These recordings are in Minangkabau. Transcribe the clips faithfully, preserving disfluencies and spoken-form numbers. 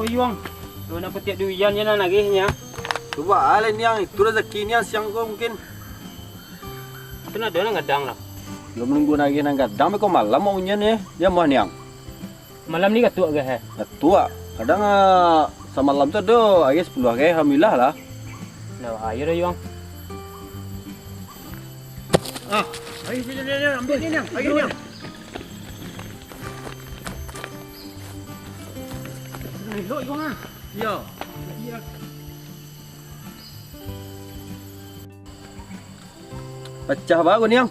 Yuang, tu nak petiak durian je nan nagih nyo. Cubo lah, Niang, itu razaki Niang siang ko mungkin. Itu nan ado nan gadang lah. Yo, manunggu nagih nan gadang, beko malam mau nyo ni. Yo, mah Niang. Malam ni gatuak geh, eh? Gatuak. Kadang, ah, samalam tu ado aia sapuluah geh, alhamdulillah lah. Nah, ayo dah, Yuang. Ah, ayo sini, ni, ni, ambil ni, ni, ayo ni. Elok, Yuang, ah. Yo. Pacah baru ni, Ang.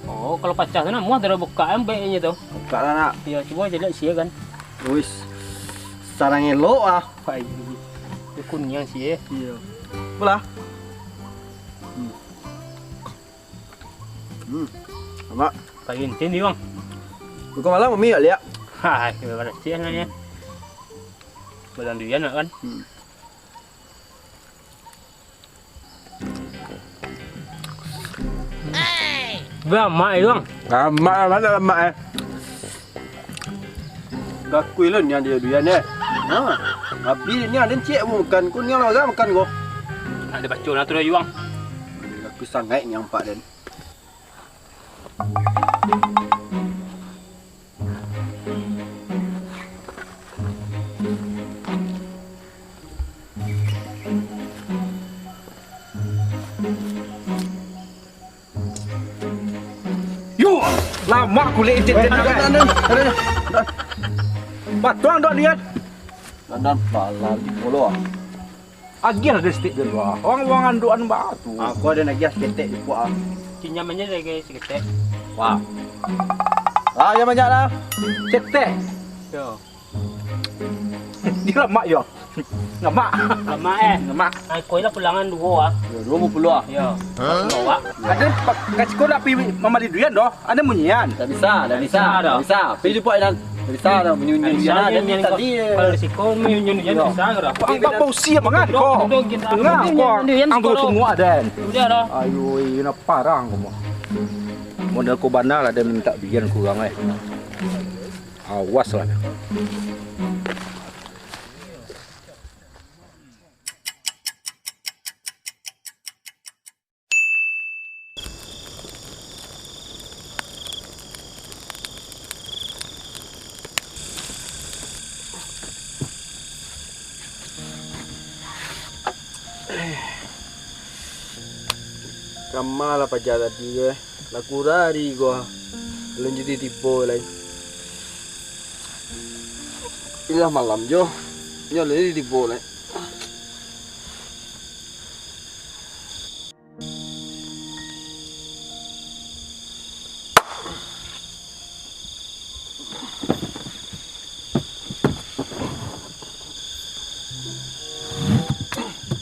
Oh, kalau pacah tu nak muah taruh bukak kan baiknya tu. Bukak lah nak. Ya, cuba aja lihat sia kan. Wis. Sarang elok ah. Pai. Itu kuniang sia. Iya. Bola. Hmm. Hmm. Sama. Kayu intin ni, Bang. Bukan malam, Mami tak lihat. Ha, berarti lah ni. Balang durian nak kan? Hmm. Lamak, eh, Bang. Lamak, lamak, lamak, eh. Gakui lo nian dia durian, eh. Ha. Tapi nian den ciek makan, ko nian lah makan ko. Nak dibaco nah tu dah, Yuang. Gakui sangaik nian pak den. Yo, lamak kulik intin. Weh, den, aduh, aduh, aduh, aduh. Batuang dok lihat. Dan, dan, bala di bolo, ah. Agiah lah den saketek dulu, ah. Wang, wang andukan batu. Aku ado agiah saketek di puak, ah. Pinjam aja lagi saketek. Wah. Ah, yang banyak lah. Saketek. Yo. Dia lamak, yo. Lamak. Lamak, eh? Lamak. Ai, koi lah pulangan duo, ah. Yo, duo puluah, ah. Yo. Hah? Bawa. Ado pa-, ka siko nak pi mambali durian doh. Ado munyian. Tak bisa, tak bisa, tak bisa. Pi di puak nan. Tak bisa dah munyi-munyi durian. Kalau di siko munyi-munyi durian bisa. Apa, apa usia mangan ko? Tengah ko. Ang tu tunggu aden. Udah dah. Ayo, ina parang ko mo. Model ko bana lah den mintak durian kurang, eh. Awas lah. Kama lah paja tadi ko, eh. Lah kurang ari ko, ah. Alun jadi tibo lai. Ilah malam jo. Nyo alun jadi tibo lai.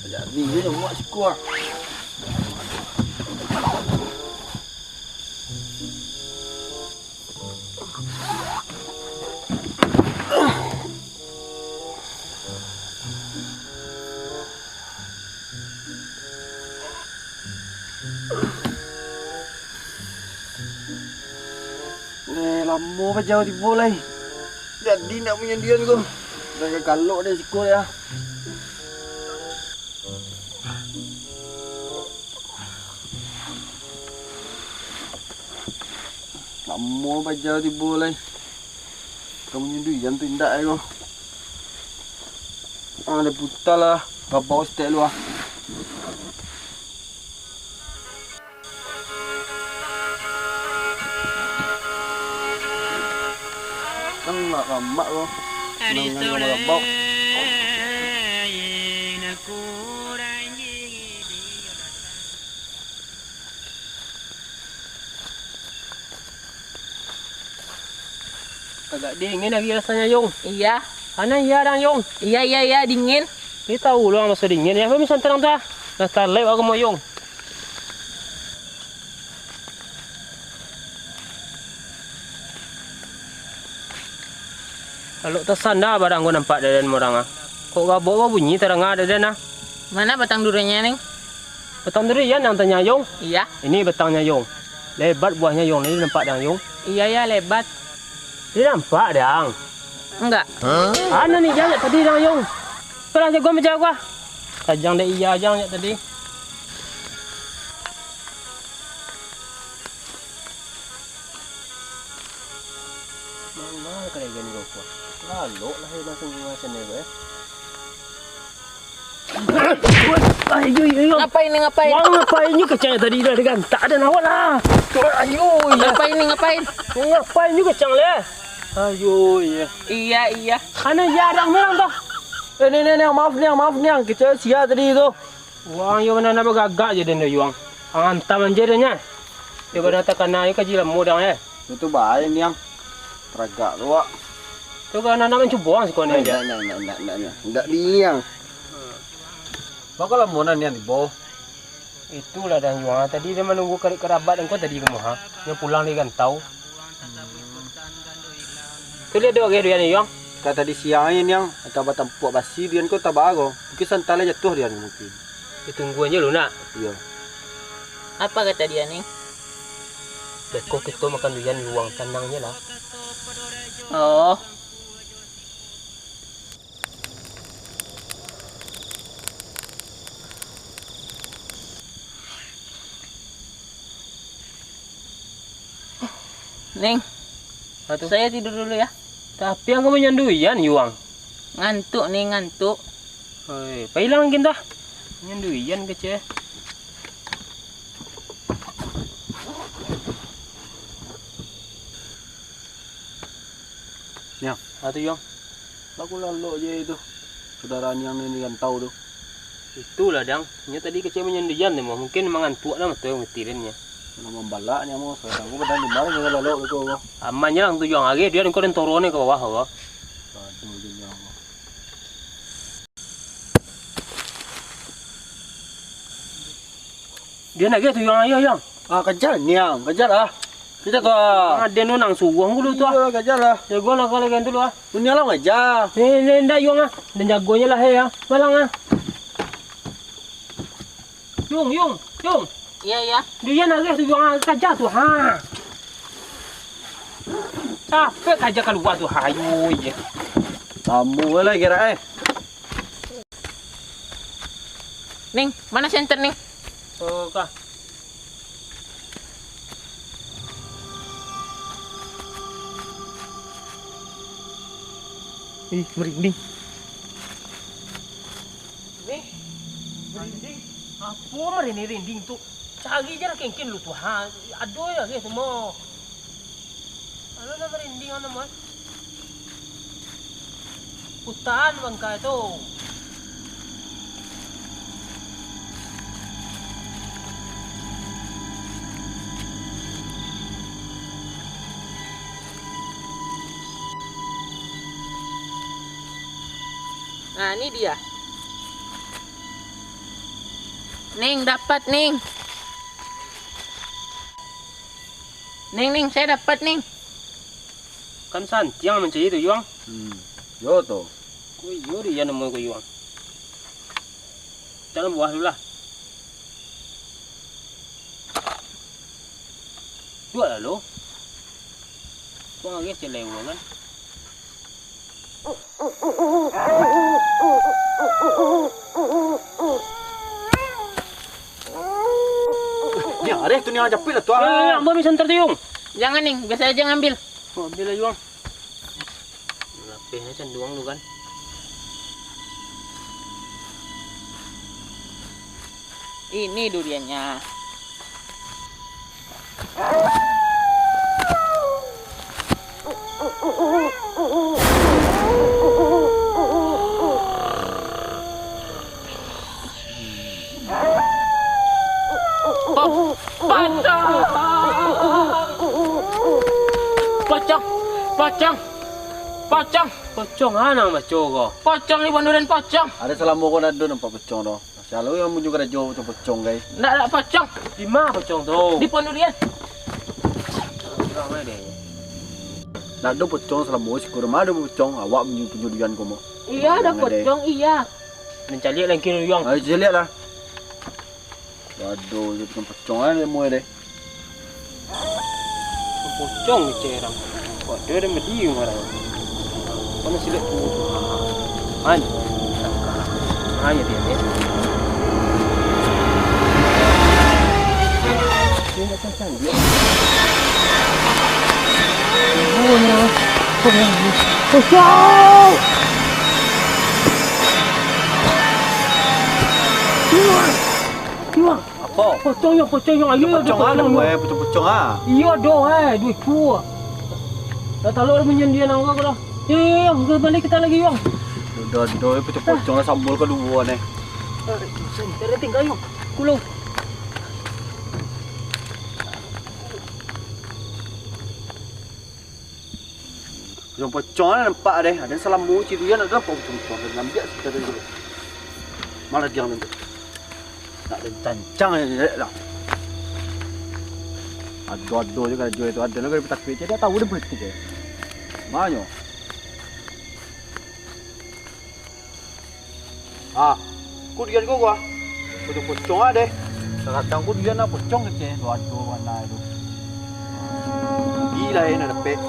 Jadi je nyo muak siko ah. Eh, lamo bajauah tibo lai. Jadi nak manyandian ko. Dah kalok deh siko ya. Lamo bajauah tibo lai. Kamu nyandian tu indak ai ko. Ah, dah putar lah. Babau setek lu ah. Kan nak ramak ko. Nang, nang, nang babau. Agak dingin lagi rasanya, Yung. Iya. Panas iya, dang, Yung. Iya, iya, iya, dingin. Kita ulang masa dingin ya, pemirsa terang tu ah. Nah, talep aku mau, Yung. Kalau tasanda barang ko nampak dadan orang ah. Kok gabok babunyi taranga dadan ah. Mana batang duriannya, Neng? Batang durian yang tanya Yung? Iya. Ini batangnya Yung. Lebat buahnya Yung, ini nampak dang Yung? Iya, iya, lebat. Ini nampak dang. Enggak. Anu ni, jang jak tadi dang, Yung. Palang jago meja gua. Kajang dek iya jang jak tadi. Manga kalian ni rupa? Lalok lah, eh, langsung macam ni, eh. Ayo, ayo, ayo. Ngapain ni, ngapain? Wah, ngapain ni kacang tadi dah digantak dan awak lah. Ayo, iya. Ngapain ni, ngapain? Ngapain ni kacang leh? Ayo, iya. Iya, iya. Anu, iya, dang, dang, tu. Eh, ni, ni, ni, maaf, ni, maaf, ni, kecil sia tadi tu. Wang, yo, mana nak bagagak je den, Yuang. Antam anje den, nya. Yo, badan takana, yo, kaji lamo dang, eh. Itu baik, Niang. Teragak tu, Wak. Tu kan anak mancubo ang siko ni. Ndak, ndak, ndak, ndak, ndak, ndak, Niang. Bako lamo nan Niang tibo? Itulah dang, Yuang. Tadi dia manunggu kari-, karabat engkau tadi ka muha. Dia pulang dari rantau. Tu dia dok agak duian ni, Yuang. Ka tadi siang ni, Niang. Atau batampuak basi duian ko tabaa ko. Mungkin santai lah jatuah duian mungkin. Ditunggu aja lu, nak. Iyo. Apa kata dia, Ning? Beko kito makan duian, Yuang, tanang je lah. Oh. Ning, apa tu? Saya tidur dulu ya. Tapi ang ka manyanduian, Yuang. Ngantuk, Ning, ngantuk. Oi, pailah mungkin tah. Manyanduian kecek. Niang. Apa tu, Yuang? Bako lalok je itu. Saudara Niang ni di rantau tu. Itulah, dang. Inyo tadi kecek manyanduian tu mah. Mungkin mangantuak dah mato yang mati den nyo. Kalau mambalak nyo mah, saudara aku badan di mana, saudara lalok tu, Bang. Aman je lah tu, Yuang. Agak dia engkau den turun ni ka bawah, Bang. Aduh, je Niang. Dia nak tu, Yuang, ayo, Yuang. Ah, kejar, Niang, kejar lah. Kejar tu, ah. Ah, dia nunang suruh dulu tu, ah. Iya, kejar lah. Jago lah kalau gitu, ah. Dunia lah aja. Eh, eh, ndak, Yuang, ah. Dan jagonya lah, eh, ah. Malang, ah. Yung, Yung, Yung. Iya, iya. Dia nak tu, Yuang, ah, kejar tu, ha. Capek kerja keluar tu, ha, ayo, iya. Lama lah gerak, eh. Ning, mana senter, Ning? Oh, kah. Ih, merinding. Ning, merinding. Apa merinding-rinding tu? Cari je lah kengken lu tu, ha. Ado ya, guys, semua. Alah, lah merinding, anak, man. Hutan bangkai tu. Nah, ini dia. Ning, dapat, Ning. Ning, Ning, saya dapat, Ning. Kan santiang mancari tu, Yuang. Hmm, yo tu. Ko iyo dia namo ko, Yuang. Jangan buah dulu lah. Buah lalu. Buang lagi cek lewat kan. Ni areh tu ni, ah, japit lah tu, ah. Eh, ambo ambil santer tu, Yung. Jangan, Ning. Biasa aja ngambil. Oh, ambil lah, Yung. Lapehnya canduang tu kan. Ini duriannya. Pa-, pacang! Pacang! Pacang! Pacang! Pacang, ah, nang baco ko. Pacang di Panduren, pacang! Ada salamo ko nado nampak pacang tu. Selalu yang munjuk karajo pocong-pocong, kai. Ndak, ndak pocong. Di ma pocong tu? Di Pondurian. Kurang aja dia. Ndak ado pocong salamo siko rumah, ado pocong. Awak munjuk-munjuk duian ko mah. Iya, ada pocong, iya. Mencaliak lagi, Yuang. Ayo, caliak lah. Waduh, jadi pocong aja dia mulai deh. Pocong ni cerang. Waduh, ada medium orang. Mana silek tu? Mana? Mana dia ni? Dia nak cacang dia. Buahnya. Pocong! Keluar! Keluar! Apo? Pocong yo, pocong yo. Ayo, pocong ah, pocong yo. Pocong-pocong ah. Iyo doh, eh, duit ku. Dah talok dah manyandian angka ko dah. Yo, yo, yo, balik kita lagi, yo. Dah, dah, pocong-pocong lah sambal kaduo ni. Tarik, tarik tinggal, yo. Kulo. Pocong-pocong lah nampak deh. Ada salamo cik tu, yo, nak nampak pocong-pocong. Dah ambiak sikit tadi tu. Malah diang tu. Nak den cancang aja dek lah. Ado-ado je karajo itu, ado nak dipatakuik je, dak tahu dia berhenti je. Manyo? Ah, ku dian ko gua. Pocong-pocong ah deh. Kadang ku dian lah pocong kecek tu, ado warna itu. Gila eh nak dapek.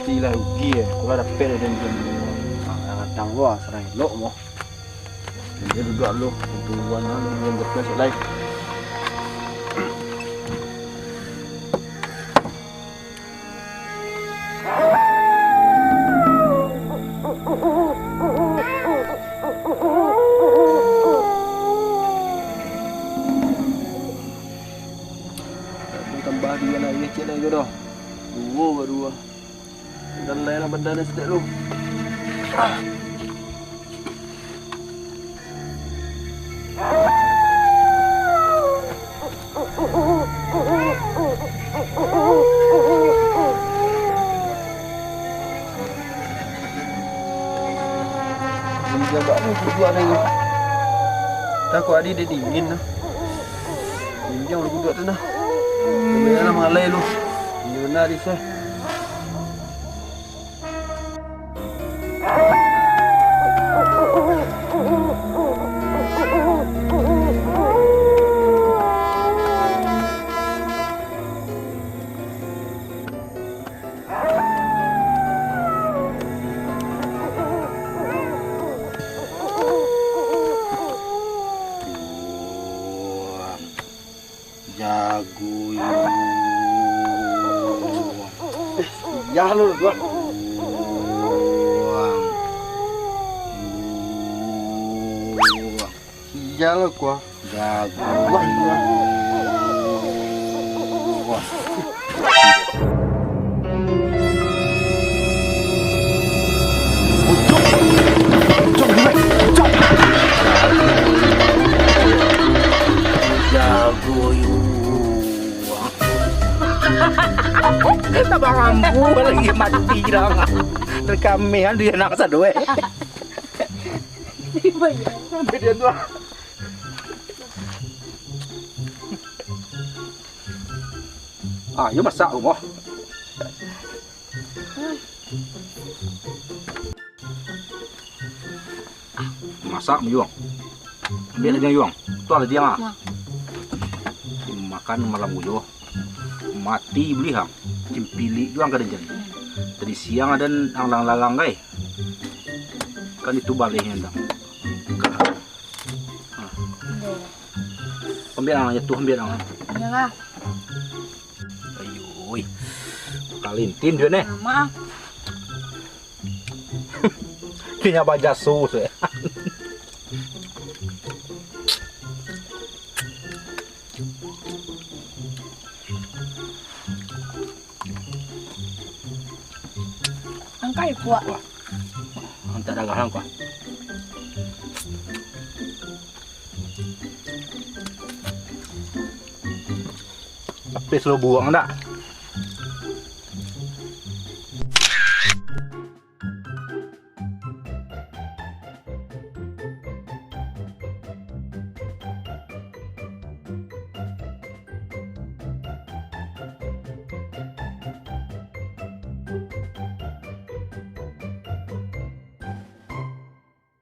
Gila rugi eh, ku lah dapek dari dian. Ah, kadang gua serang elok mo. Dia duduak dulu, tuan dulu, yang betul esok lai. Tambah dia lagi, cek lagi dah. Dua baru ah. Tinggal lai lah badan ni saketek tu. Ah. Dingin bana kuduak ni. Takuik adi dek dingin tu. Dingin ulu kuduak tu nah. Jangan lah mangalai lu. Dingin bana di seh. Jago yuang. Eh, iya lo, Tuan. Yuang. Yuang. Iya lo, Tuan. Jago. Wah, Tuan. Wah. Jago yuang. Tambah rambu lagi mati dah. Rekameh ado anak sado eh. Sampai dia tu. Ah, nyo masak rumah. Masak, Yuang. Ambiak lah, Yuang. Tu lah, Yuang, ah. Nah. Makan malam ko juo. Mati buliah, ang. Cimpilik juo ang ka den cari. Tadi siang ado ang larang-larang, kai. Kan itu balehnyo, ang. Ka. Ah. Iyo. Ambiak ang, jatuah, ambiak ang. Iyolah. Ayoi. Kalintin duit neh. Maaf. Kayaknya bajaso se. Angkai kuak. Wah. Antak darah angkai. Lapeh lo buang dak?